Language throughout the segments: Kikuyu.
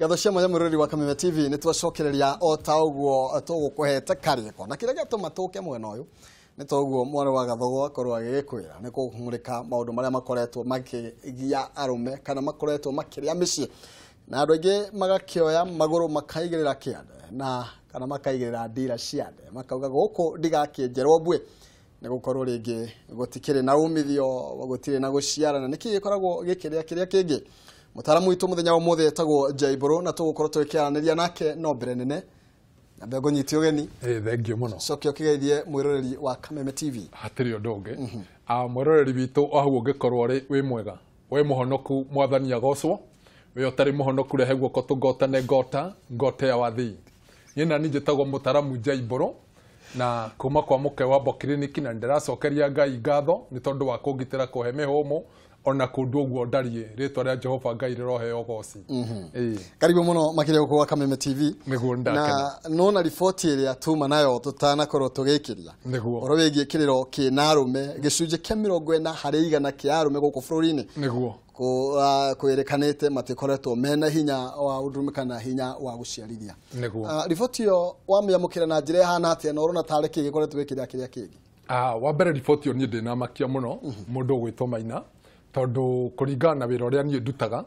Ngatho cia mwanya mwĩroreri wa Kameme TV nĩ twacokereria o ta ũguo tũgũkũhete karĩko na kĩrĩa gĩatũma tũke mwena ũyũ nĩ toguo mwana wa Gathogo akorwo agĩgĩkwĩra nĩ kũmũrĩka maũndũ marĩa makoretwo makĩgia arũme kana makoretwo makĩrĩa mĩciĩ na andũ aingĩ magakĩoya magũrũ makaigĩrĩra kĩande na kana makaigĩrĩra ndira ciande makauga gũkũ ndigakĩnjerwo mbue nĩ gũkorwo rĩngĩ gũtikĩrĩ na umithio gũtirĩ na gũciarana nĩkĩ gĩkoragwo gĩkĩrĩa kĩrĩa kĩngĩ. Mũtaaramu witũ mũthenya wa ũmũthĩ etagwo Jaibũrũ na tũgũkorwo tũgĩkĩaranĩria nake no mbere nene na mbere ngũnyite ũgeni. Thank you mũno. Coke ũkĩgeithie mwĩroreri wa Kameme TV. Hatirĩ ũndũ ũngĩ. Mwĩroreri witũ o hau ũngĩkorwo ũrĩ wĩ mwega wĩ mũhonoku mwathani agocwo wĩ ũtarĩ mũhonoku rehe guoko tũngotane ngota ngote ya wathii. Niĩ na niĩ njĩtagwo mũtaaramu Jaibũrũ na kuma kwa mũke wa Mbo Clinic na ndĩracokeria Ngai ngatho nĩ tondũ wa kũngitĩra kũhe mĩhũmũ ona kũndũ ũguo ndariĩ rĩtwa rĩa Jehova Ngai rĩroheo goci. Karibu mũno makĩria gũkũ gwa Kameme TV. Nĩguo ndakena. Na nona riboti ĩrĩa tuma nayo tũtanakorwo tũgĩkĩria nĩguo ũhoro wĩgiĩ kĩrĩro kĩna arũme gĩcunjĩ kĩa 40% kĩa arũme gũkũ bũrũri-inĩ nĩguo kwĩrĩkanĩte matikoretwo mena hinya wa ũndũrũme kana hinya wa gũciarithia. Nĩguo Riboti ĩyo wamĩamũkĩra na njĩra ĩhana atĩa na ũrona tarĩ kĩ gĩkoretwo gĩkĩrĩa kĩrĩa kĩngĩ? Wa mbere riboti ĩyo niĩ ndĩnamakia mũno mũndũ ũgwĩtwo Maina tondũ kũringana na wĩra ũrĩa niĩ ndutaga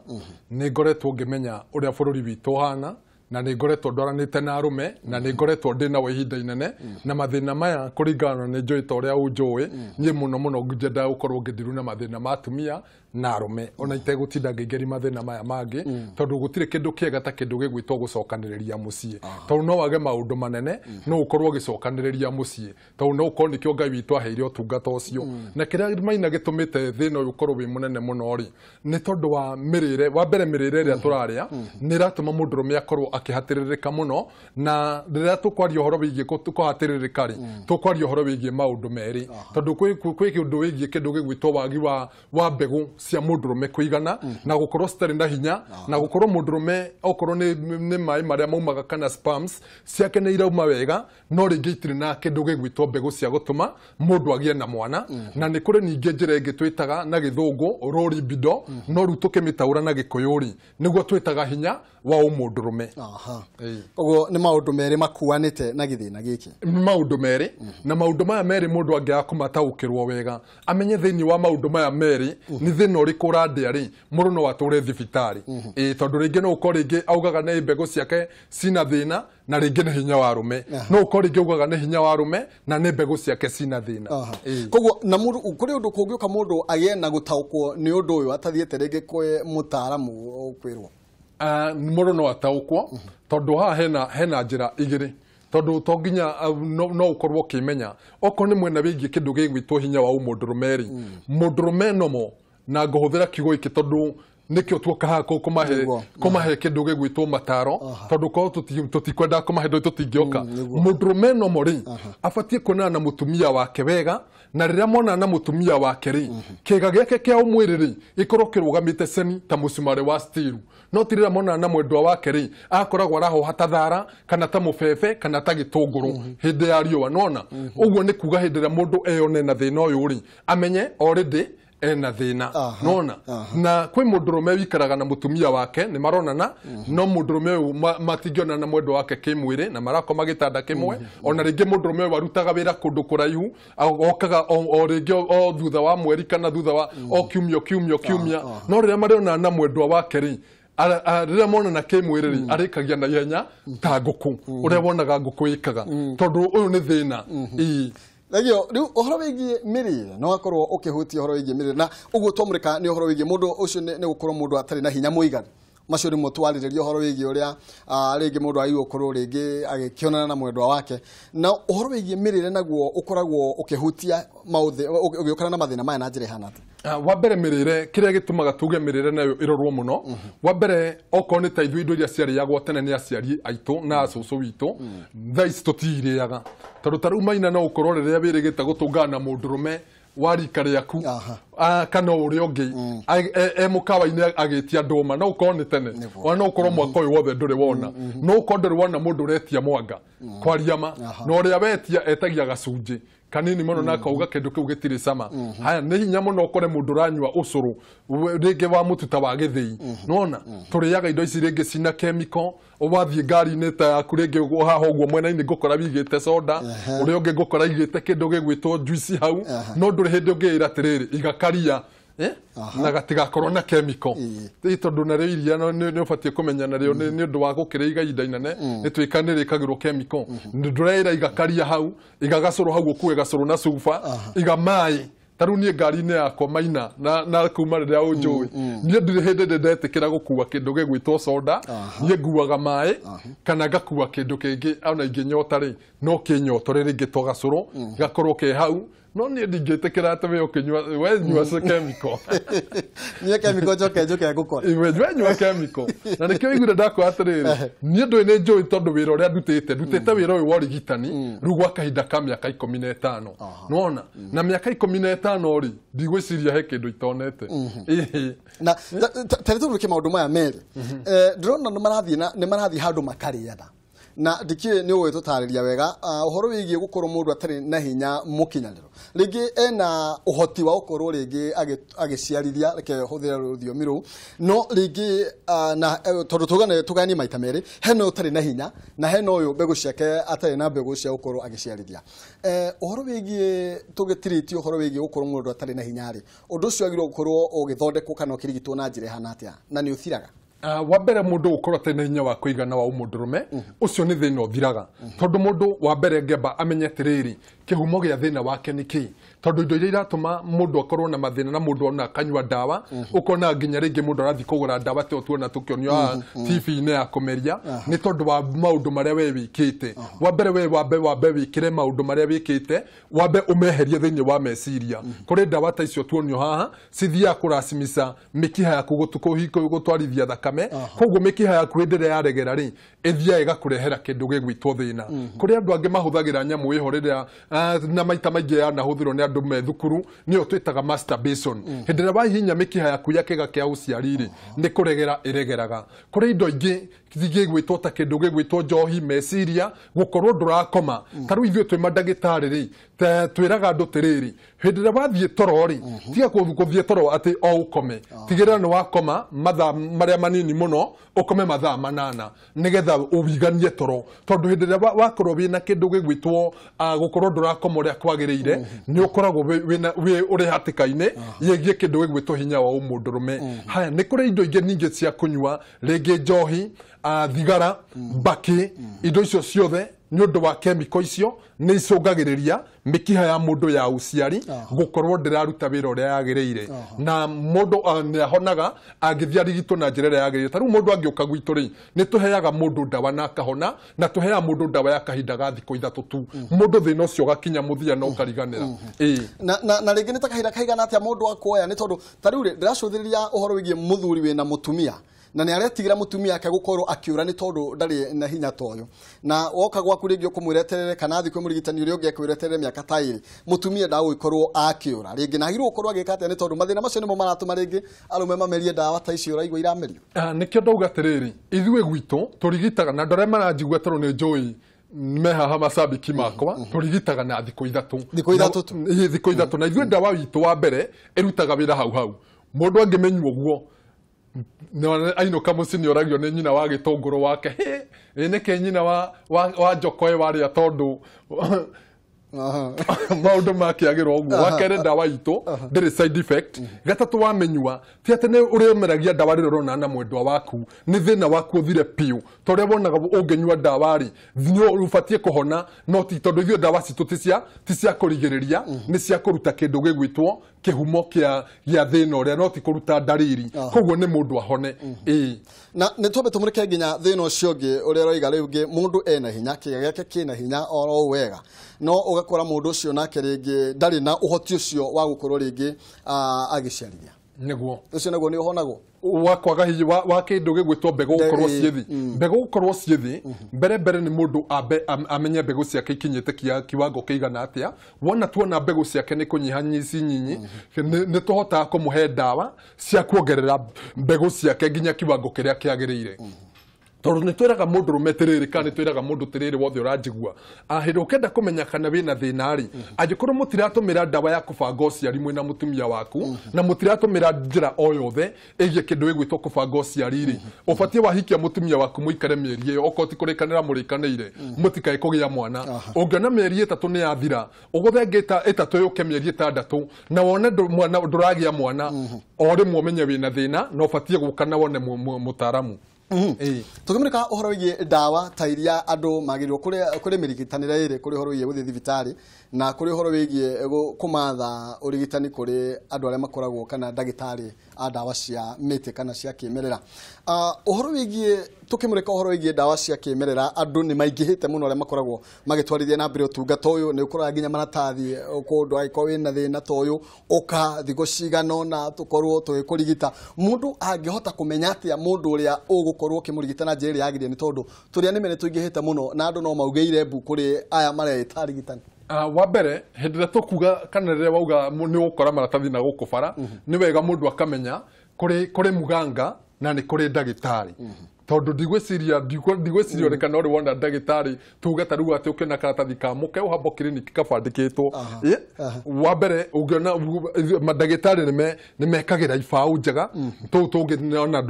nĩ ngoretwo ngĩmenya ũrĩa bũrũri witũ ũhana na nĩ ngoretwo ndwaranĩte na arũme na nĩ ngoretwo ndĩ nao ihinda inene na mathĩna maya kũringana na nĩ njũĩ ta ũrĩa ũnjũĩ niĩ mũno mũno njendaga gũkorwo ngĩndiru na mathĩna ma atumia na arũme ona itegũtinda ngĩingĩria mathĩna maya mangĩ tondũ gũtirĩ kĩndũ kĩega ta kĩndũ gĩgwĩtwo gũcokanĩrĩria mũciĩ tondũ no wage maũndũ manene no ũkorwo ũgĩcokanĩrĩria mũciĩ tondũ no ũkorwo nĩkĩo Ngai witũ aheire ũtungata ũcio na kĩrĩa Maina gĩtũmĩte thĩna ũyũ ũkorwo wĩ mũnene mũno rĩ nĩ tondũ wa mĩrĩre. Wa mbere mĩrĩre ĩrĩa tũrarĩa nĩ ĩratũma mũndũrũme akorwo akĩhatĩrĩrĩka mũno na rĩrĩa tũkwaria ũhoro wĩgiĩ kũhatĩrĩrĩka rĩ tũkwaria ũhoro wĩgiĩ maũndũ merĩ tondũ kwĩ kĩndũ wĩgiĩ kĩndũ gĩgwĩtwo wagi wa mbegũ cia mũndũrũme kũigana na gũkorwo citarĩ na hinya na gũkorwo mũndũrũme okorwo nĩ maĩ marĩa maumaga kana sperms ciake nĩ irauma wega no rĩngĩ itirĩ na kĩndũ gĩgwĩtwo mbegũ cia gũtũma mũndũ agĩe na mwana. Na nĩ kũrĩ ningĩ njĩra ĩngĩ twĩtaga na gĩthũngũ raw libido no rĩu tũkĩmĩtaũra na gĩkũyũ rĩ nĩguo twĩtaga hinya wa ũmũndũrũme. Koguo nĩ maũndũ merĩ makuanĩte na gĩthĩna gĩkĩ. Maũndũ merĩ na maũndũ maya merĩ mũndũ angĩaga kũmataũkĩrwo wega amenye thĩinĩ wa maũndũ maya merĩ nĩ thĩna ũrĩkũ ũrandĩa rĩ mũndũ no atũre thibitarĩ. Tondũ rĩngĩ no ũkorwo rĩngĩ augaga nĩ mbegũ ciake cina thĩna na rĩngĩ nĩ hinya wa arũme no ũkorwo rĩngĩ augaga nĩ hinya wa arũme na nĩ mbegũ ciake cina thĩna. Koguo na mũndũ kũrĩ ũndũ kũngĩũka mũndũ agĩe na gũtaũkwo nĩ ũndũ ũyũ atathiĩte rĩngĩ kwĩ mũtaaramu kwĩrwo mũndũ no ataũkwo tondũ haha hena njĩra igĩrĩ tondũ to nginya no ũkorwo ũkĩmenya okorwo nĩ mwena wĩgiĩ kĩndũ gĩgwĩtwo hinya wa ũmũndũrũme rĩ mũndũrũme nomo na ngũhũthĩra kiugo gĩkĩ tondũ nĩkĩo tuoka haha kũmahe kĩndũ gĩgwĩtwo mataro tondũ korwo tũtikwendaga kũmahe ndũ tũtingĩoka. Mũndũrũme nomo rĩ abatiĩ kuonana na mũtumia wake wega na rĩrĩa monana na mũtumia wake rĩ kĩga gĩake kĩa ũmwĩrĩ rĩ gĩkorwo kĩrũgamĩte ceni ta mũcumarĩ wa steel no ti rĩrĩa monana na mwendwa wake rĩ akoragwo arahoha ta thara kana ta mũbebe kana ta gĩtũngũrũ hĩndĩ ya riũa nona ũguo nĩ kuga hĩndĩ ĩrĩa mũndũ eyone na thĩna ũyũ rĩ amenye already ena thĩna nona na kwĩ mũndũrũme wikaraga na mũtumia wake nĩ maronana no mũndũrũme ũyũ matingĩonana na mwendwa wake kĩmwĩrĩ na marakoma gĩtanda kĩmwe ona rĩngĩ mũndũrũme ũyũ arutaga wĩra kũndũ kũraihu okaga o rĩngĩ o thutha wa mweri kana thutha wa o kiumia kiumia kiumia no rĩrĩa marĩonana na mwendwa wake rĩ rĩrĩa monana kĩmwĩrĩ rĩ arĩkagia na ihenya ta ngũkũ ũrĩa wonaga ngũkũ ĩkaga tondũ ũyũ nĩ thĩna. Thegio rĩu ũhoro wĩgiĩ mĩrĩre no akorwo ũkĩhutia ũhoro wĩgiĩ mĩrĩre na ũguo twamũrĩka nĩ ũhoro wĩgiĩ mũndũ ũcio nĩ gũkorwo mũndũ atarĩ na hinya mũiganu macio rĩmwe twarĩrĩria ũhoro wĩgiĩ ũrĩa rĩngĩ mũndũ agĩrĩirwo gũkorwo rĩngĩ agĩkĩonana na mwendwa wake na ũhoro wĩgiĩ mĩrĩre naguo ũkoragwo ũkĩhutia ũgĩũkana na mathĩna maya na njĩra ĩhana atĩa? Wa mbere mĩrĩre kĩrĩa gĩtũmaga tuge mĩrĩre nayo ĩrorwo mũno wa mbere okorwo nĩ ta ithuĩ indo iria ciarĩagwo tene nĩ aciari aitũ na acũcũ witũ thaa ici tũtirĩaga tondũ ta rĩu Maina no ũkorwo rĩrĩa wĩrĩgĩte gũtũngana na mũndũrũme wa rika rĩaku kana ũrĩa ũngĩ e mũkawa-inĩ agĩtia ndũma no ũkorwo nĩ tene ona no ũkorwo mwaka ũyũ wothe ndũrĩ wona no ũkorwo ndũrĩ wona mũndũ ũretia mwanga kwaria ma na ũrĩa wetia etagia gacunjĩ Kanini mũno na akauga kĩndũ kĩu gĩtirĩ cama. Haya nĩ hinya mũno ũkore mũndũ ũranyua ũcũrũ rĩngĩ wa mũtu ta wa gĩthĩi. Nĩwona tũrĩaga indo ici rĩngĩ cina chemical, wathiĩ ngari-inĩ ta yaku rĩngĩ haha ũguo mwena-inĩ ngũkora wigĩte soda, ũrĩa ũngĩ ngũkora igĩte kĩndũ gĩgwĩtwo juice hau, no ndũrĩ hĩndĩ ũngĩĩra atĩrĩrĩ iga karia na gatigakorwo na chemical. Tondũ narĩo iria nĩ ũbatiĩ kũmenya narĩo nĩ ũndũ wa gũkĩrĩa ihinda inene nĩ tuĩka nĩ rĩkagĩrwo chemical. Ndũreĩra iga karia hau, iga gacũrũ hau ũkue gacũrũ na cuba, iga maĩ. Ta rĩu niĩ ngari-inĩ yakwa Maina na kuma rĩrĩa ũnjũĩ niĩ ndirĩ hĩndĩ ndĩ ndetĩkĩra gũkua kĩndũ gĩgwĩtwo soda. Niĩ nguaga maĩ kana ngakua kĩndũ kĩngĩ ona ingĩnyota rĩ no kĩnyotore rĩngĩ to gacũrũ gakorwo ke hau, no niĩ ndingĩtĩkĩra atĩ we ũkĩnyua we nyua chemical. Niĩ chemical njoke njoke ngũkore. We nyua chemical. Na nĩkĩo iguire ndakwa atĩrĩrĩ niĩ ndũĩ nĩ njũĩ tondũ wĩra ũrĩa ndutĩte wĩra ũyũ wa ũrigitani rĩu gwa kahinda ka mĩaka 15. Nĩwona na mĩaka 15 rĩ ndigwĩciria he kĩndũ itonete. Na tarĩ tũrũke maũndũ maya merĩ ndĩrona nĩ marathiĩ handũ makarĩana na ndikĩũĩ nĩ ũgũgĩtũtarĩria wega ũhoro wĩgiĩ gũkorwo mũndũ atarĩ na hinya mũkinyanĩru, rĩngĩ ena ũhoti wa gũkorwo rĩngĩ agĩciarithia, reke hũthĩre rũthiomi rũu, no rĩngĩ na tondũ tũganie maita merĩ, hena ũyũ ũtarĩ na hinya na hena ũyũ mbegũ ciake atarĩ na mbegũ cia gũkorwo agĩciarithia. Ũhoro wĩgiĩ tũgĩtirĩtie ũhoro wĩgiĩ gũkorwo mũndũ atarĩ na hinya rĩ, ũndũ ũcio wagĩrĩirwo gũkorwo ũgĩthondekwo kana ũkĩrigitwo na njĩra ĩhana atĩa na nĩ ũthiraga? Wa mbere mũndũ gũkorwo atarĩ na hinya wa kũigana wa ũmũndũrũme ũcio nĩ thĩna ũthiraga, tondũ mũndũ wa mbere ngĩamba amenye atĩrĩrĩ kĩhumo gĩa thĩna wake nĩ kĩĩ, tondũ indo iria iratũma mũndũ akorwo na mathĩna na mũndũ ona akanyua ndawa, ũkona nginya rĩngĩ mũndũ arathiĩ kũgũra ndawa te tuona tũkĩonio haha TV-inĩ ya kũmeria nĩ tondũ wa maũndũ marĩa we wĩkĩte. Wa mbere we wambe wĩkĩre maũndũ marĩa wĩkĩte, wambe ũmeherie thĩinĩ wa meciria. Kũrĩ ndawa ta icio tuonio haha cithiaga kũracimica mĩkiha yaku gũtwarithia thakame, koguo mĩkiha yaku hĩndĩ ĩrĩa yaregera rĩ ĩthiaga ĩgakũrehera kĩndũ gĩgwĩtwo thĩna. Kũrĩ andũ angĩ mahũthagĩra nyamũ ĩho rĩrĩa na maita maingĩ yanahũthĩrwo nĩ andũ me thukuru, nĩyo twĩtaga masturbation. Hĩndĩ ĩrĩa wahihinya mĩkiha yaku ya kĩga kĩa ũciari rĩ nĩ kũregera ĩregeraga. Kũrĩ indo ingĩ gĩgwĩtwo ta kĩndũ gĩgwĩtwo njohi, meciria, gũkorwo ndũrakoma. Ta rĩu ithuĩ twĩ mandagĩtarĩ rĩ twĩraga andũ atĩrĩrĩ hĩndĩ ĩrĩa wathiĩ toro rĩ tiga gũthiĩ toro atĩ o ũkome, tigĩrĩra nĩ wakoma mathaa marĩa manini mũno, ũkome mathaa 8 nĩgetha ũwiganie toro, tondũ hĩndĩ ĩrĩa wakorwo wĩna kĩndũ gĩgwĩtwo gũkorwo ndũrakoma ũrĩa kwagĩrĩire nĩ ũkoragwo wĩ ũrĩ hatĩka-inĩ yĩgiĩ kĩndũ gĩgwĩtwo hinya wa ũmũndũrũme. Haya nĩ kũrĩ indo ingĩ ningĩ cia kũnyua, rĩngĩ njohi, thigara, mbakĩ, indo icio ciothe nĩ ũndũ wa chemical icio nĩ icũngagĩrĩria mĩkiha ya mũndũ ya ũciari gũkorwo ndĩraruta wĩra ũrĩa yagĩrĩire, na mũndũ nĩ ahonaga angĩthiĩ arigitwo na njĩra ĩrĩa yagĩrĩire. Ta rĩu mũndũ angĩũka gwitũ rĩ nĩ tũheaga mũndũ ndawa na akahona, na tũheaga mũndũ ndawa ya kahinda ga thikũ 3 tu, mũndũ thĩna ũcio ũgakinya mũthia na ũkariganĩra. Na rĩngĩ nĩ ta kahinda kaigana atĩa mũndũ akuoya? Nĩ tondũ ta rĩu rĩ ndĩracũthĩrĩria ũhoro wĩgiĩ mũthuri wĩna mũtumia na nĩ aretigĩra mũtumia ake gũkorwo akĩũra nĩ tondũ ndarĩ na hinya ta ũyũ, na woka gwaku rĩngĩ ũkũmwĩra eterere kana athiĩ kwĩ mũrigitani ũrĩa ũngĩ akwĩra eterere mĩaka ta 2, mũtumia ndagũgĩkorwo akĩũra rĩngĩ, na agĩrĩirwo gũkorwo agĩka atĩa? Nĩ tondũ mathĩna macio nĩmo maratũma rĩngĩ arũme mamerie ndawa ta icio ũraigua iramerio. Nĩkĩo ndauga atĩrĩrĩ ithuĩ gwitũ tũrigitaga na andũ arĩa maranjigua tondũ nĩ njũĩ mehaha macambiki makwa, tũrigitaga na thikũ 3. Thikũ 3 tu? Thikũ 3. Na ithuĩ ndawa witũ wa mbere ĩrutaga wĩra hau hau, mũndũ angĩmenywo ũguo ainũka mũciĩ nĩ oragio nĩ nyina wa gĩtũngũrũ wake, nĩkĩ nyina wa njokoe warĩa tondũ maũndũ makĩagĩrwo ũguo. Wa kerĩ ndawa itũ ndĩrĩ side effect. Gatatũ wamenyua ti atĩ nĩ ũrĩmeragia ndawa rĩrĩa ũronana na mwendwa waku, nĩ thĩna waku ũthire biũ. Ta ũrĩa wonaga ũngĩnyua ndawa rĩ nĩ ũbatiĩ kũhona, no ti tondũ ithuĩ ndawa citũ ti cia kũrigĩrĩria, nĩ cia kũruta kĩndũ gĩgwĩtwo kĩhumo kĩa thĩna ũrĩa, no ti kũruta ndariri, koguo nĩ mũndũ ahone. Na nĩ twambe tũmũrĩke nginya thĩna ũcio ũngĩ ũrĩa ũroiga rĩu ũngĩ, mũndũ ena hinya, kĩga gĩake kĩna hinya oro wega, no ũgakora mũndũ ũcio nake rĩngĩ ndarĩ na ũhoti ũcio wa gũkorwo rĩngĩ agĩciarithia. Nĩguo ũcio naguo nĩ ũhonagwo wa kwaga hinya wa kĩndũ gĩgwĩtwo mbegũ gũkorwo ciĩ thĩ. Mbegũ gũkorwo ciĩ thĩ mbere nĩ mũndũ ambe amenye mbegũ ciake ikinyĩte kiwango kĩigana atĩa. Wona tuona mbegũ ciake nĩ kũnyiha ci nyinyi, nĩ tũhotaga kũmũhe ndawa cia kuongerera mbegũ ciake nginya kiwango kĩrĩa kĩagĩrĩire. Tondũ nĩ twĩraga mũndũ rũme tĩrĩrĩ kana nĩ twĩraga mũndũ tĩrĩrĩ wothe ũranjigua hĩndĩ ũkenda kũmenya kana wĩna thĩna rĩ, angĩkorwo mũtiratũmĩra ndawa ya kũbanga ũciari mwĩna mũtumia waku na mũtiratũmĩra njĩra o yothe ĩgiĩ kĩndũ gĩgwĩtwo kũbanga ũciari rĩ, ũbatiĩ wahikia mũtumia waku mũikare mĩeri ĩyo, okorwo ti kũrĩkanĩra mũrĩkanĩire mũtikae kũgĩa mwana. Ũngĩona mĩeri 3 nĩ yathira, ũgũthe ĩngĩ 3 yũke mĩeri 6 na wone mwana ndũragĩa mwana, o rĩmwe ũmenye wĩna thĩna na ũbatiĩ gũka na wone mũtaaramu. Tũkĩmũrĩka ũhoro wĩgiĩ ndawa ta iria andũ magĩrĩirwo kũrĩ mĩrigitanĩre ĩrĩ, kũrĩ ũhoro wĩgiĩ gũthiĩ thibitarĩ na kũrĩ ũhoro wĩgiĩ kũmatha ũrigitani kũrĩ andũ arĩa makoragwo kana ndagĩtarĩ a ndawa cia mĩtĩ kana cia kĩmerera. Ũhoro wĩgiĩ tũkĩmũrĩka ũhoro wĩgiĩ ndawa cia kĩmerera, andũ nĩ maingĩhĩte mũno arĩa makoragwo magĩtwarithia na mbere ũtungata ũyũ. Nĩ ũkoraga nginya maratathi kũndũ angĩkorwo wĩna thĩna ta ũyũ ũka thikũ cigana ũna tũkorwo tũgĩkũrigita. Mũndũ angĩhota kũmenya atĩa mũndũ ũrĩa ũgũkorwo ũkĩmũrigita na njĩra ĩrĩa yagĩrĩire, nĩ tondũ tũrĩa nĩme nĩ tũingĩhĩte mũno na andũ no maugĩire mbu kũrĩ aya mareĩta arigitani? Wa mbere hĩndĩ ĩrĩa tũkuga kana rĩrĩa wauga nĩ ũgũkora maratathi na gũkũ bara, nĩ wega mũndũ akamenya kũrĩ muganga na nĩ kũrĩ ndagĩtarĩ. Tondũ ndigwĩciria ũrĩ kana ũrĩ wona ndagĩtarĩ tuge ta rĩu atĩ ũkĩona karatathi ka mũke Herbal Clinic kabandĩkĩtwo. Wa mbere ũngĩona mandagĩtarĩ nĩ mekagĩra ibaũ njega tũu tũngĩona na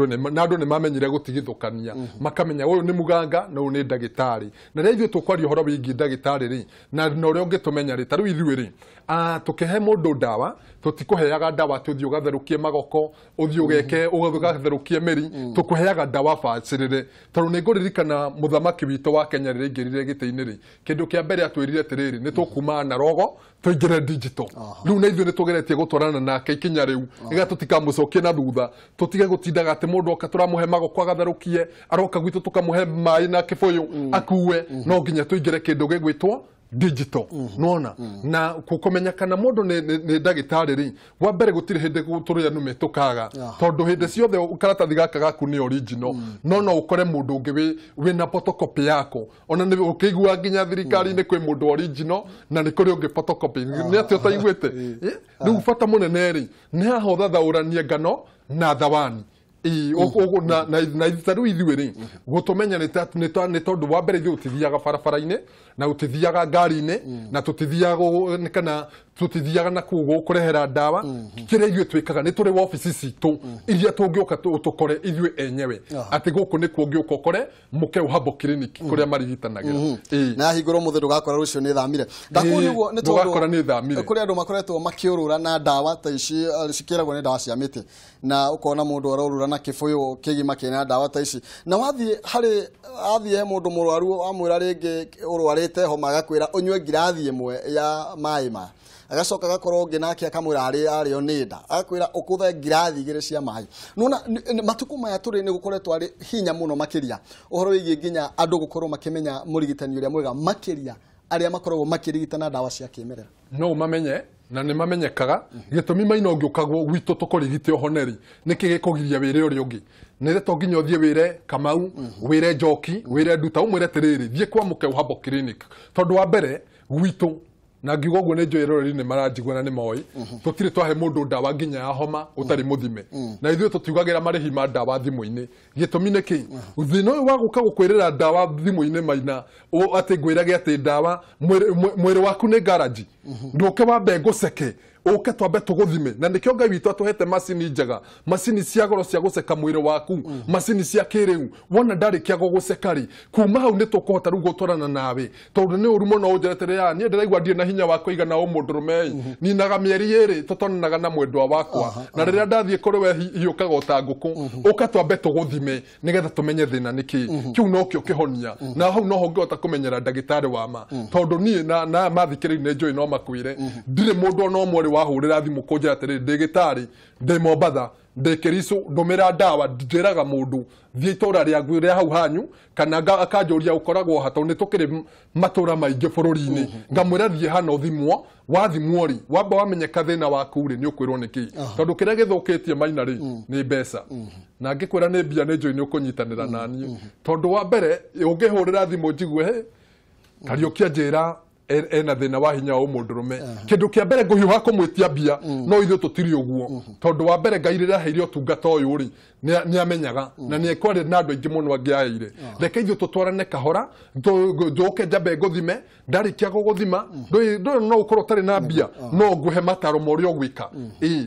andũ nĩ mamenyire gũtigithũkania, makamenya ũyũ nĩ muganga na ũyũ nĩ ndagĩtarĩ. Na rĩrĩa ithuĩ tũkwaria ũhoro wĩgiĩ ndagĩtarĩ rĩ, na ũrĩa ũngĩtũmenya rĩ, ta rĩu ithuĩ rĩ, tũkĩhe mũndũ ndawa tũtikũheaga ndawa atĩ ũthiĩ ũgatherũkie magoko, ũthiĩ ũgeke ũgatherũkie mĩri, tũkũheaga ndawa bacĩrĩre. Tondũ nĩ ngũririkana mũthamaki witũ wa Kenya rĩrĩa aingĩrire gĩtĩ-inĩ rĩ, kĩndũ kĩa mbere atwĩrire atĩrĩrĩ, nĩ tũkuma analogo tũingĩre digital. Rĩu na ithuĩ nĩ tũgeretie gũtwarana nake ikinya rĩu, nĩgetha tũtikamũcokie na thutha, tũtige gũtindaga atĩ mũndũ oka tũramũhe magoko agatherũkie, aroka gwitũ tũkamũhe maĩ na kĩbũyũ akue, no nginya tũingĩre kĩndũ gĩgwĩtwo digital. Nona na kũmenya kana mũndũ nĩ ndagĩtarĩ rĩ, wa mbere gũtirĩ hĩndĩ tũrĩa nũme tũkaga, tondũ hĩndĩ ciothe karatathi gaka gaku nĩ original, no no ũkore mũndũ ũngĩ wĩna photocopy yako. Ona nĩ ũkĩigua nginya thirikari-inĩ kwĩ mũndũ original na nĩ kũrĩ ũngĩ photocopy. Nĩ atĩ ũtaiguĩte? Rĩu bata mũnene rĩ, nĩ haha ũthathaũranie ngano na thawani. Na ta rĩu ithuĩ rĩ, gũtũmenya nĩ tondũ wa mbere ithuĩ tũtithiaga barabara-inĩ na tũtithiaga ngari-inĩ na tũtithiaga kana tũtithiaga na kũu kũrehera ndawa. Kĩrĩa ithuĩ twĩkaga nĩ tũrĩ wabici citũ iria tũngĩũka tũkore ithuĩ enyewe, atĩ gũkũ nĩkuo ũngĩũka ũkore Mũkeu Herbal Clinic kũrĩa marigitanagĩra. Na hingũrwo mũthĩ ndũgakora rũciũ nĩ thamire. Ndakũria ũguo nĩ tondũ kũrĩ andũ makoretwo makĩũrũra na ndawa ta ici cikĩragwo nĩ ndawa cia mĩtĩ, na ũkona mũndũ arorũra na kĩbũyũ kĩgima kĩna ndawa ta ici, na wathiĩ harĩ athiĩ he mũndũ mũrwaru amwĩra rĩngĩ ũrwarĩte homa, agakwĩra ũnyue ngirathi ĩmwe ya maĩ maya, agacoka agakorwo ũngĩ nake akamwĩra arĩo nĩ nda, agakwĩra ũkũthe ngirathi 2 cia maĩ. Nona matukũ maya tũrĩ nĩ gũkoretwo arĩ hinya mũno makĩria ũhoro wĩgiĩ nginya andũ gũkorwo makĩmenya mũrigitani ũrĩa mwega makĩria arĩa makoragwo makĩrigitana ndawa cia kĩmerera. No mamenye na nĩ mamenyekaga gĩtũmi maina ũngĩũka gwitũ tũkũrigite ũhoneri nĩkĩ gĩkũgiria wĩre ũrĩa ũngĩ. Nĩ to nginya ũthiĩ wĩre Kamau, wĩre Njoki, wĩre Nduta, ũmwĩre atĩrĩrĩ, thiĩ kwa Mũkeu Herbal Clinic. Tondũ wa mbere gwitũ na ngiuga ũguo nĩ njũĩ eroreri nĩ maranjigua na nĩ moĩ, tũtirĩ twahe mũndũ ndawa nginya ya homa ũtarĩ mũthime, na ithuĩ tũtiugagĩra marĩhi ma ndawa thimũ-inĩ. Gĩtũmi nĩ kĩ? Thĩna ũyũ wa gũka gũkwĩrĩra ndawa thimũ-inĩ maina, atĩ ngwĩrage atĩ ndawa mwĩrĩ waku nĩ garage, ndũke wambe ngũceke, ũke twambe tũgũthime. Na nĩkĩo Ngai witũ atũhete macini njega, macini cia goro cia gũceka mwĩrĩ waku, macini cia kĩrĩu. Wona ndarĩkia gũgũceka rĩ, kuma hau nĩ tũkũhota rĩu gũtwarana nawe, tondũ nĩ ũru mũno ũnjeretere niĩ ndĩraigua ndirĩ na hinya wa kũigana ũmũndũrũme, ninaga mĩeri 2 tũtonanaga na mwendwa wakwa, na rĩrĩa ndathiĩ kũrĩ we hiũkaga o ta ngũkũ, ũka twambe tũgũthime nĩgetha tũmenye thĩna nĩ kĩ. Kĩu nokĩo kĩhonia, na hau noho ngĩhota kũmenyera ndagĩtarĩ wa ma, tondũ niĩ na mathikĩrĩria nĩ njũĩ no makwĩre ndirĩ mũndũ ona ũmwe ũrĩ wahũrĩra thimũ kũnjĩra atĩrĩrĩ, ndĩ gĩtarĩ, ndĩ Mombatha, ndĩ Kĩricũ, ndũmĩra ndawa. Njĩraga mũndũ thiĩ itũra rĩa hau hanyu, kana akanjũria ũkoragwo ha, tondũ nĩ tũkĩrĩ matũra maingĩ bũrũri-inĩ, ngamwĩra thiĩ hana ũthimwo, wathimwo rĩ, wamba wamenyeka thĩna waku rĩ, nĩ ũkwĩrwo nĩ kĩ. Tondũ kĩrĩa gĩthũkĩtie maina rĩ, nĩ mbeca. Na ngĩkwĩra nĩ mbia nĩ njũĩ nĩ ũkũnyitanĩra naniĩ, tondũ wa mbere ũngĩhũrĩra thimũ njigue he Kariũki anjĩra ena thĩna wa hinya wa ũmũndũrũme kĩndũ kĩa mbere ngũhiũha kũmwĩtia mbia no ithuĩ tũtirĩ ũguo tondũ wa mbere Ngai rĩrĩa aheire ũtungata ũyũ rĩ nĩ amenyaga na nĩ ekwarĩ na andũ aingĩ mũno angĩaheire reke ithuĩ tũtwarane kahora njũke njambe ngũthime ndarĩkia gũgũthima ndũĩ no ũkorwo ũtarĩ na mbia no ngũhe mataro ma ũrĩa ũgwĩka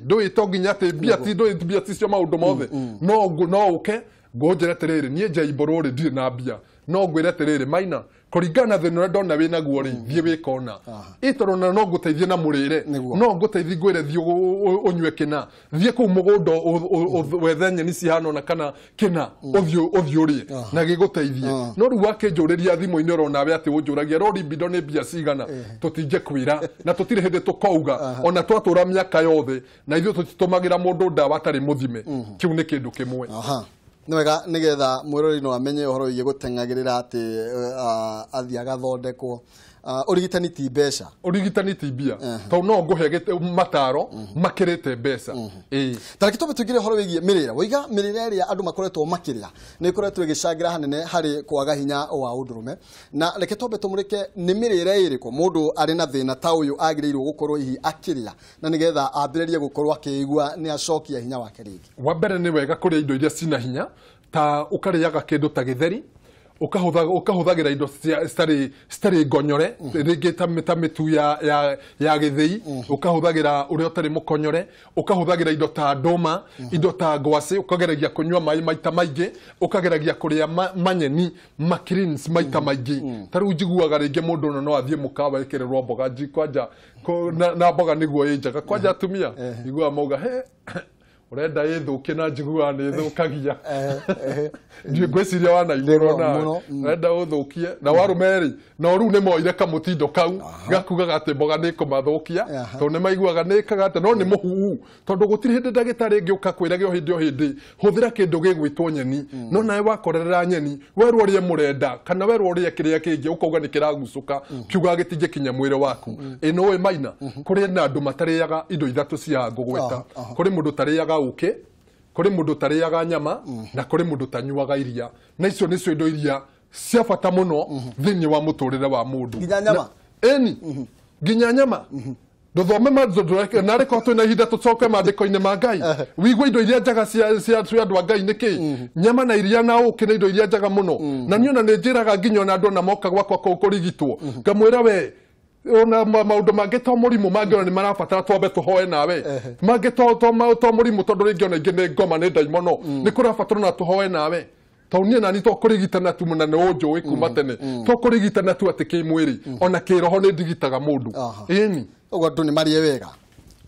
ndũĩ to nginya atĩ mbia ti ndũĩ mbia ti cio maũndũ mothe no ũke ngũnjĩre atĩrĩrĩ niĩ Njaimbũrũ rĩ ndirĩ na mbia no ngwĩre atĩrĩrĩ Maina kũringana na thĩna ũrĩa ndona wĩ naguo rĩ thiĩ wĩke ũna ĩ tondũ na no ngũteithie na mũrĩre no ngũteithie ngwĩre thiĩ ũnyue kĩna thiĩ kũu mũgũnda wethe nyeni cihana ũna kana kĩna ũthiĩ ũrĩe na gĩgũteithie no rĩu wakĩnjũrĩria thimũ-inĩ oro nawe atĩ ũnjũragia ro libido nĩ mbia cigana tũtingĩkwĩra na tũtirĩ hĩndĩ tũkauga ona twatũra mĩaka yothe na ithuĩ tũtitũmagĩra mũndũ ndawa atarĩ mũthime kĩu nĩ kĩndũ kĩmwe. Nĩ wega nĩgetha mwĩroreri no amenye ũhoro wĩgiĩ gũteng'agĩrĩra atĩ athiĩ agathondekwo. Ũrigitani ti mbeca. Ũrigitani ti mbia tondũ no ngũhe mataro makĩrĩte mbeca. Ta reke twambe tũingĩre ũhoro wĩgiĩ mĩrĩre. Waiga mĩrĩre ĩrĩa andũ makoretwo makĩrĩa nĩ ĩkoretwo ĩgĩcangĩra hanene harĩ kwaga hinya wa ũndũrũme, na reke twambe tũmũrĩke nĩ mĩrĩre ĩrĩkũ mũndũ arĩ na thĩna ta ũyũ agĩrĩirwo gũkorwo hihi akĩrĩa na nĩgetha ambĩrĩrie gũkorwo akĩigua nĩ acokia hinya wake rĩngĩ. Wa mbere nĩ wega kũrĩa indo iria cina hinya ta ũkarĩaga kĩndũ ta gĩtheri ũkahũthagĩra indo citarĩ ngonyore rĩngĩ ta mĩtu ya gĩthĩi ũkahũthagĩra ũrĩa ũtarĩ mũkonyore ũkahũthagĩra indo ta ndũma indo ta ngwacĩ ũkageragia kũnyua maĩ maita maingĩ ũkageragia kũrĩa manyeni ma greens maita maingĩ. Ta rĩu njiguaga rĩngĩ mũndũ ũno no athiĩ mũkawa ĩkĩrĩrwo mboga kwanja na mboga nĩguo ĩ njega kwanja atumia njiguaga mauga he urenda ĩthũkie na njiguaga nĩ ĩthũkagia ngwĩciria wanaigũrwo nawe urenda ũthũkie na warũme rĩ na rĩu nĩ moire kamũtindo kau gakugaga atĩ mboga nĩ ĩkũmathũkia tondũ nĩ maiguaga nĩ ĩkaga atĩ no nĩ mũhuhu tondũ gũtirĩ hĩndĩ ndagĩtarĩ ĩngĩũka kwĩrage o hĩndĩ o hĩndĩ hũthĩra kĩndũ gĩgwĩtwo nyeni no nawe wakorerera nyeni werwo ũrĩe mũrenda kana werwo ũrĩe kĩrĩa kĩngĩ ũkauga nĩ kĩragucũka kiugaga gĩtingĩkinya mwĩrĩ waku. Ĩ nĩ ũĩ Maina kũrĩ na andũ matarĩaga indo ithatũ cia ngũgweta kũrĩ mũndũ ũtarĩaga ũkĩ kũrĩ mũndũ ũtarĩaga nyama na kũrĩ mũndũ ũtanyuaga iria na icio nĩcio indo iria cia bata mũno thĩinĩ wa mũtũrĩre wa mũndũ. Nginya nyama? Ĩni nginya nyama ndũthome narĩ korwo twĩna ihinda tũcoke maandĩko-inĩ ma Ngai wigue indo iria njega cia andũ a Ngai nĩkĩ nyama na iria na ũkĩ nĩ indo iria njega mũno na niĩ ona nĩ njĩraga nginya ona andũ ona moka gwakwa kũrigitwo ngamwĩra we ona maũndũ mangĩ to mũrimũ mangĩ ona nĩ marabatara twambe tũhoe nawe mangĩ to mũrimũ tondũ rĩngĩ ona ingĩ nĩ ngoma nĩ ndaimono nĩ kũrabatara ona tũhoe nawe tondũ niĩ nani to kũrigitana tu na nĩ ũnjũĩ kuma tene to kũrigitana tu atĩ kĩmwĩrĩ ona kĩroho nĩ ndigitaga mũndũ. Ĩni ũguo andũ nĩ marĩe wega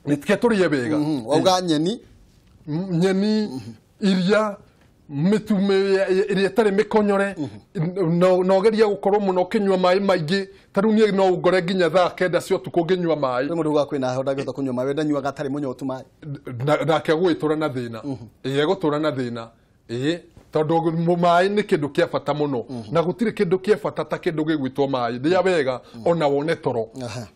nĩ tike tũrĩe wega wauga nyeni nyeni iria mĩtu ĩrĩa ĩtarĩ mĩkonyore na ũgerie gũkorwo mũno ũkĩnyua maĩ maingĩ ta rĩu niĩ no ngore nginya thaa 9 cia ũtukũ ngĩnyua maĩ. Rĩmwe ndauga kwĩna heho ndangĩhota kũnyua maĩ we ndanyuaga atarĩ mũnyotu maĩ nake egũgĩtũra na thĩna ĩĩ egũtũra na thĩna ĩĩ tondũ maĩ nĩ kĩndũ kĩa bata mũno na gũtirĩ kĩndũ kĩa bata ta kĩndũ gĩgwĩtwo maĩ rĩa wega ona wone toro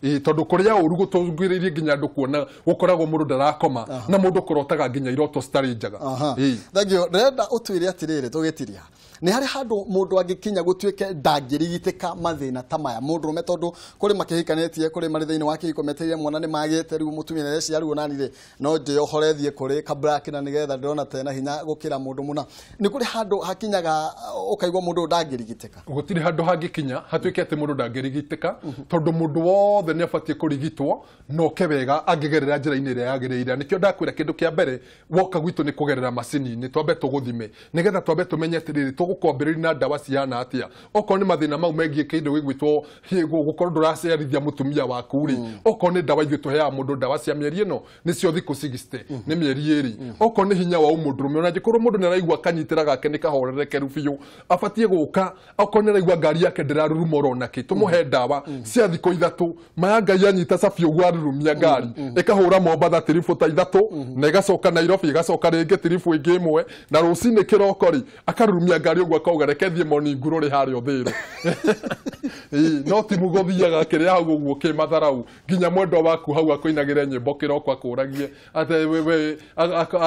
ĩĩ tondũ kũrĩa ũru gũtũngĩrĩirie nginya andũ kuona gũkoragwo mũndũ ndarakoma na mũndũ kũrotaga nginya iroto citarĩ njega. Ĩĩ thank you. Ndĩrenda ũtwĩre atĩrĩrĩ tũgĩtiria nĩ harĩ handũ mũndũ angĩkinya gũtuĩke ndangĩrigitĩka mathĩna ta maya mũndũrũme tondũ kũrĩ makĩhikanĩtie kũrĩ marĩ thĩinĩ wa kĩhiko metereire mwana nĩ magĩte rĩu mũtumia nĩ arecia rĩu onani rĩ no ndĩohore thiĩ kũrĩ kabraki na nĩgetha ndĩrona tena hinya gũkĩra mũndũ mũna nĩ kũrĩ handũ hakinyaga ũkaigua mũndũ ndangĩrigitĩka? Gũtirĩ handũ hangĩkinya hatuĩke atĩ mũndũ ndangĩrigitĩka tondũ mũndũ wothe nĩ abatiĩ kũrigitwo na oke wega angĩgerera njĩra-inĩ ĩrĩa yagĩrĩire. Nĩkĩo ndakwĩra kĩndũ kĩa mbere woka gwitũ nĩ kũgerera macini-inĩ twambe tũgũthime nĩgetha twambe tũmenye atĩrĩrĩ tũgũkwambĩrĩria na ndawa cihana atĩa okorwo nĩ mathĩna mau megiĩ kĩndũ gĩgwĩtwo gũkorwo ndũraciarithia mũtumia waku rĩ okorwo nĩ ndawa ithuĩ tũheaga mũndũ ndawa cia mĩeri ĩno nĩcio thikũ 60 nĩ mĩeri 2 okorwo nĩ hinya wa ũmũndũrũme ona angĩkorwo mũndũ nĩ araigua kanyitĩra gake nĩ kahorerekeru biũ abatiĩ gũka okorwo nĩ araigua ngari yake ndĩraruruma oro nakĩ tũmũhe ndawa cia thikũ 3 maya Ngai anyita cabi ũguo arurumia ngari ĩkahũra Mombatha tiribũ ta 3 na ĩgacoka Nairobi ĩgacoka rĩngĩ tiribũ ĩngĩ 1 na rũcinĩ kĩroko rĩ akarurumia ngari ũguo akauga reke thiĩ morning glory harĩa Ũthĩrũ. No ti mũgũthiaga kĩrĩa hau ũguo kĩmatharau nginya mwendwa waku hau akũinagĩre nyĩmbo kĩroko akũragie atĩ we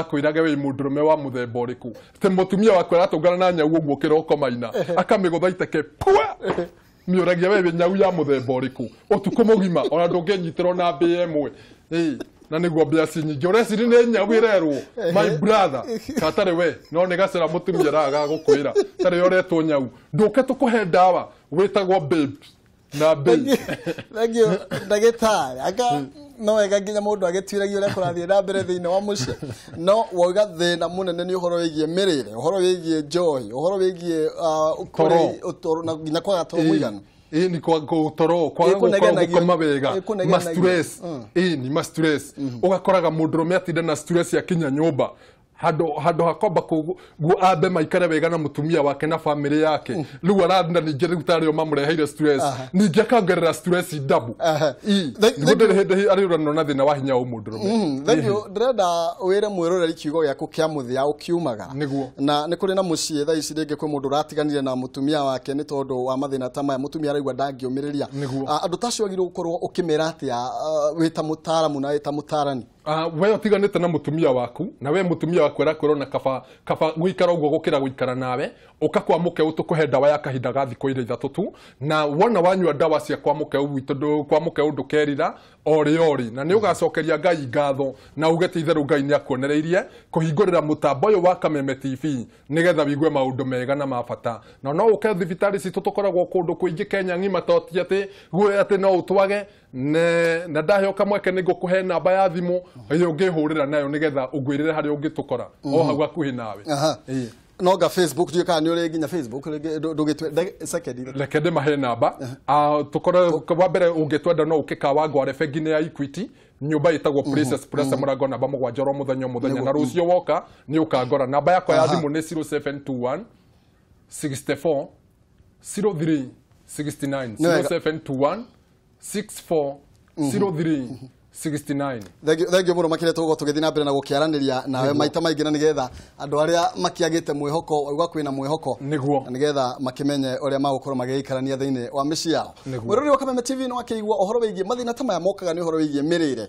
akwĩrage wĩ mũndũrũme wa mũthemba ũrĩkũ atĩ mũtumia waku aratũngana na nyau ũguo kĩroko Maina akamĩgũtha iteke pua Mĩũragia we wĩ nyau ya mũthemba ũrĩkũ ũtukũ mũgima ona ndũngĩnyitĩrwo na mbĩa ĩmwe. Na nĩguo mbĩa ci nyingĩ ũreciri nĩ nyau ĩrerwo my brother katarĩ we no nĩ gacĩra mũtumia raga gũkwĩra tarĩ ũretwo nyau ndũke tũkũhe ndawa wĩtagwo babe na babe. Thank you ndagĩtarĩ. Anga no wega nginya mũndũ agĩtuĩragia ũrĩa kũrathiĩ na mbere thĩinĩ wa mũciĩ. No wauga thĩna mũnene nĩ ũhoro wĩgiĩ mĩrĩre, ũhoro wĩgiĩ njohi, ũhoro wĩgiĩ ũtoro na nginya kwaga toro mũiganu. Ni toro kwaga gũkoma wega, ma stress. Ni ma stress. Ũgakoraga mũndũrũme atinda na stress akinya nyũmba handå hakomba guo ambe maikare wega na mutumia wake na family yake riu arathinda ningĩ rĩu tarĩ o mamũreheire stress ningĩ akongerera stress double. Nĩguo ndĩrĩ hĩndĩ arĩũranwo na thĩna wa hinya wa mũndũrũme. Thank you. Ndĩrenda wĩre mwĩroreri kiugo gĩaku kĩa mũthia ũkiumaga na nĩ kũrĩ na mũciĩ thaa ici rĩngĩ kwĩ mũndũ ũratiganire na mũtumia wake nĩ tondũ wa mathĩna ta maya, mũtumia araigua ndangĩũmĩrĩria. Andũ ta acio wagĩrĩirwo gũkorwo ũkĩmera atĩa wĩ ta mũtaaramu na wĩ ta mũtaarani? We ũtiganĩte na mũtumia waku na we mũtumia waku arakwĩra ona kaba gũikara ũguo gũkĩra gũikara nawe, ũka kwa mũkeu tũkũhe ndawa ya kahinda ga thikũ iria ithatũ tu, na wona wanyua ndawa cia kwa mũkeu gwitũ kwa mũkeu ndũkerira orĩ orĩ, na nĩ ũgacokeria Ngai ngatho na uge ti itherũ Ngai nĩ akuonereirie kũhingũrĩra mũtambo ũyũ wa Kameme TV nĩgetha wigue maũndũ mega na ma bata. Na no ũke thibitarĩ citũ tũkoragwo kũndũ kũingĩ Kenya ng'ima, to ti atĩ atĩ no ũtwage na ndaheo kamweke nĩ ngũkũhe namba ya thimũ ĩyo ũngĩhũrĩra nayo nĩgetha ũngwĩrĩre harĩa ũngĩtũkora o hau hakuhĩ nawe. No ga Facebook ndiũĩ kana nĩ ũrĩ nginya Facebook ndũgĩtue second reke ndĩmahe namba. Tũkore wa mbere ũngĩtwenda no ũke Kawangware bengi-inĩ ya Equity nyũmba ĩtagwo Princess Press mũrango namba 7 oro mũthenya mũthenya, na rũciũ woka nĩ ũkangora. Namba yakwa ya thimũ nĩ 0721 64 03 69 0721 64 03 69. Thank you mũno makĩria tũgũkorwo tũgĩthiĩ na mbere na gũkĩaranĩria nawe maita maingĩ na nĩgetha andũ arĩa makĩagĩte mwĩhoko wauga kwĩna mwĩhoko nĩguo na nĩgetha makĩmenye ũrĩa magũkorwo magĩikarania thĩinĩ wa mĩciĩ yao. Mwĩroreri wa Kameme TV nĩ wakĩigua ũhoro wĩgiĩ mathĩna ta maya mokaga nĩ ũhoro wĩgiĩ mĩrĩre.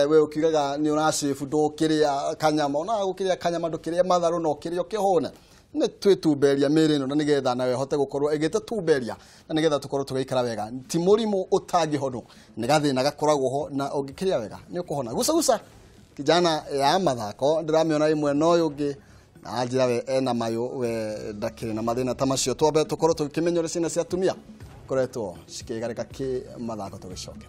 We ũkiugaga nĩ ũracĩbu ndũkĩrĩa kanyama, ona gũkĩrĩa kanyama ndũkĩrĩa matharũ no ũkĩrĩa ũkĩhũne. Nĩ twĩtumberia mĩrĩ ĩno na nĩgetha nawe hote gũkorwo ĩgĩtũtumberia na nĩgetha tũkorwo tũgĩikara wega. Ti mũrimũ ũtangĩhonwo, nĩ gathĩna gakoragwo ho na ũngĩkĩrĩa wega nĩ ũkũhona. Guca guca kijana ya mathako ndĩramĩona ĩmwe na ũyũ ũngĩ na anjĩra we ena mayũ we ndakĩrĩ na mathĩna ta macio. Twambe tũkorwo tũkĩmenya ũrĩa ciana cia atumia koretwo cikĩgarĩka kĩ mathako tũgĩcoke.